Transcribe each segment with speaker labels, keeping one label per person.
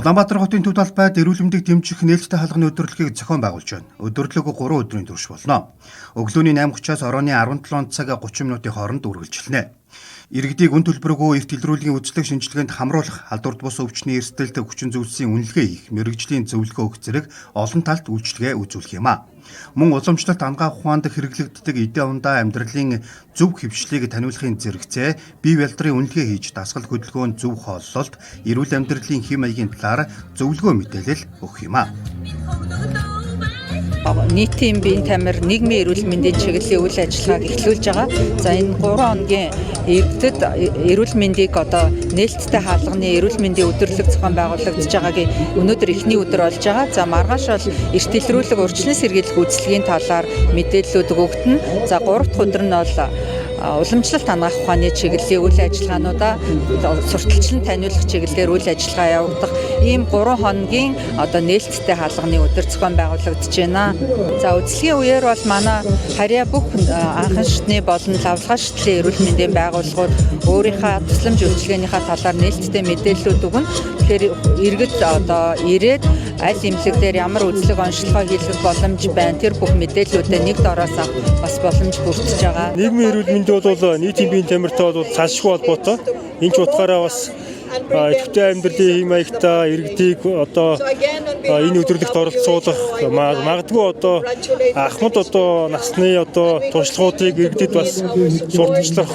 Speaker 1: Улаанбаатар хотын төв талбайд эрүүл мэндийг дэмжих нээлттэй хаалганы өдөрлөгийг зохион байгуулж байна. Өдөрлөг 3 өдрийн турш болно. Өглөөний 8:30-аас оройн 17 цаг 30 минутын хооронд үргэлжилнэ. Иргэдийг үн төлбөргүй эрт илрүүлгийн үзлэг шинжилгээнд хамруулах, халдварт бус өвчний эрсдэлд хүчин зүйлсийн үнэлгээ хийх, мэргэжлийн зөвлөгөө өгөх зэрэг олон талт үйлчилгээ үзүүлэх юм а. Мөн уламжлалт анагаах ухаанд хэрэглэгддэг эдээ ундаа амьдралын зөв хэвшлийг таниулахын зэрэгцээ бие бялдрын үнэлгээ хийж дасгал хөдөлгөөн, зөв хооллолт, эрүүл амьдралын хэв маягийн талаар зөвлөгөө мэдээлэл өгөх юм а.
Speaker 2: Нийтийн биеийн тамир, нийгмийн эрүүл мэндийн чиглэлийн үйл ажиллагааг эхлүүлж байгаа. За, энэ 3 хоногийн иргэдэд эрүүл мэндийг одоо нээлттэй хаалганы эрүүл мэндийн өдөрлөг зохион байгуулагдаж байгаагийн өнөөдөр эхний өдөр болж байгаа. За, маргааш бол эрт илрүүлэг, урьдчилан сэргийлэх үйлчилгээний талаар мэдээллүүд өгөгдөнө. За, 3 дахь өдөр нь бол уламжлалт анагаах ухааны чиглэлийн үйл ажиллагаануудаа сурталчлан таниулах чиглэлээр үйл ажиллагаа явагдах ийм 3 хоногийн одоо нээлттэй хаалганы өдөр зохион байгуулагдаж байна. За, үзлэгийн үеэр бол манай харьяа бүх анхан шатны болон лавлгаа шатлын эрүүл мэндийн байгууллагууд өөрийнхөө тусламж үйлчилгээнийхээ талаар нээлттэй мэдээллүүд өгнө. Тэгэхээр иргэд одоо ирээд аль эмнэлэг дээр ямар үзлэг онцлогоо хийлгэх боломж байна. Тэр бүх мэдээллүүдээ нэг дороос авах бас боломж бүрдэж байгаа.
Speaker 3: Нийгмийн эрүүл мэнд бол нийтийн биеийн тамиртай бол салшгүй холбоотой. Энэ ч утгаараа бас идэвхтэй амьдралын хэв маягтай иргэдийг одоо энэ өдөрлөгт оролцуулах, магадгүй одоо ахмад одоо насны одоо туршлагуудыг иргэдэд бас сурталчлах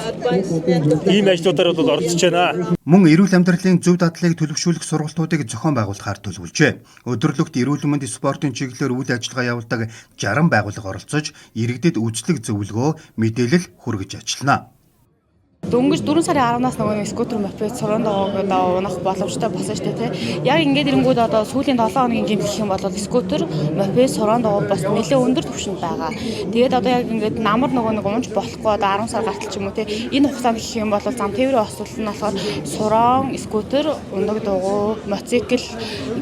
Speaker 3: ийм ажлуудаар бол оролцож байна.
Speaker 1: Мөн эрүүл амьдралын зөв дадлыг төлөвшүүлэх сургалтуудыг зохион байгуулахаар төлөвлөжээ. Өдөрлөгт эрүүл мэнд спортын чиглэлээр үйл ажиллагаа явуулдаг 60 байгууллага оролцож, иргэдэд үзлэг, зөвлөгөө, мэдээлэл хүргэж ажиллана.
Speaker 4: Дөнгөж 4 сарын 10-наас нөгөө нэг скутер, мопед, суран дугуй гэдэг унах боломжтой болсон шүү дээ, тий. Яг ингээд ирэнгүүд одоо сүүлийн 7 хоногийн гэмтэл гэх юм бол скутер, мопед, суран дугуй бас нэлээд өндөр түвшинд байгаа. Тэгээд одоо яг ингээд намар нөгөө нэг унж болохгүй одоо 10 сар гартал ч юм уу, тий. Энэ хугацаанд гэх юм бол зам тээврийн осол нь болохоор суран, скутер, унадаг дугуй, мотоцикл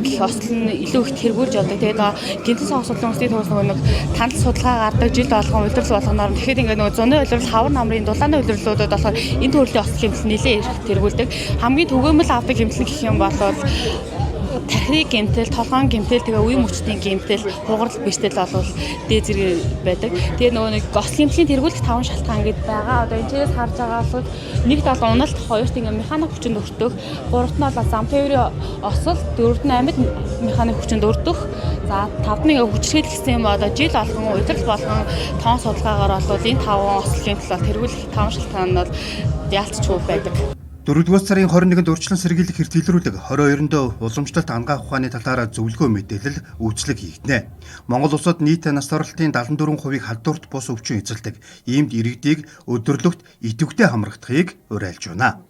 Speaker 4: гэх осол нь илүү их тэргүүлж явдаг. Тэгээд гэмтэл сонгоцлон үсний төвөөс нөгөө нэг танал судалгаа гардаг жил болгон, улирал болгоноор. Тэгэхэд ингээд нөгөө зуны улирал, хавар намрын дулааны улирлуудад болохоор энэ төрлийн осол гэмтэл нэлээд их тэргүүлдэг. Хамгийн түгээмэл авдаг гэмтэл гэх юм бол тархины гэмтэл, толгойн гэмтэл, тэгээ үе мөчдийн гэмтэл, хугарал бэртэл бол дээд зэрэг байдаг. Тэгээ нөгөө нэг осол гэмтлийн тэргүүлэх таван шалтгаан гэд байгаа. Одоо энэ чигээс харж байгаа бол нэгт бол уналт, хоёрт ингээ механик хүчинд өртөх, гуравт нь бол зам тээврийн осол, дөрөвд нь амьд механик хүчинд өртөх, за тавд нь ингээ хүчирхийлэх гэсэн юм одоо жил болгон, улирал болгон тоон судалгаагаар бол энэ таван осол гэмтэл бол тэргүүлэх таван шалтгаан нь бол яалтчгүй байдаг.
Speaker 1: 4-р сарын 21-нд урьдчилан сэргийлэх эрт илрүүлэг, 22-нд уламжлалт анагаах ухааны талаар зөвлөгөө, мэдээлэл, үйлчлэг хийгдэнэ. Монгол улсад нийт нас баралтын 74%-ийг халдварт бус өвчин эзэлдэг. Иймд иргэдийг өдөрлөгт идэвхтэй хамрагдахыг уриалж байна.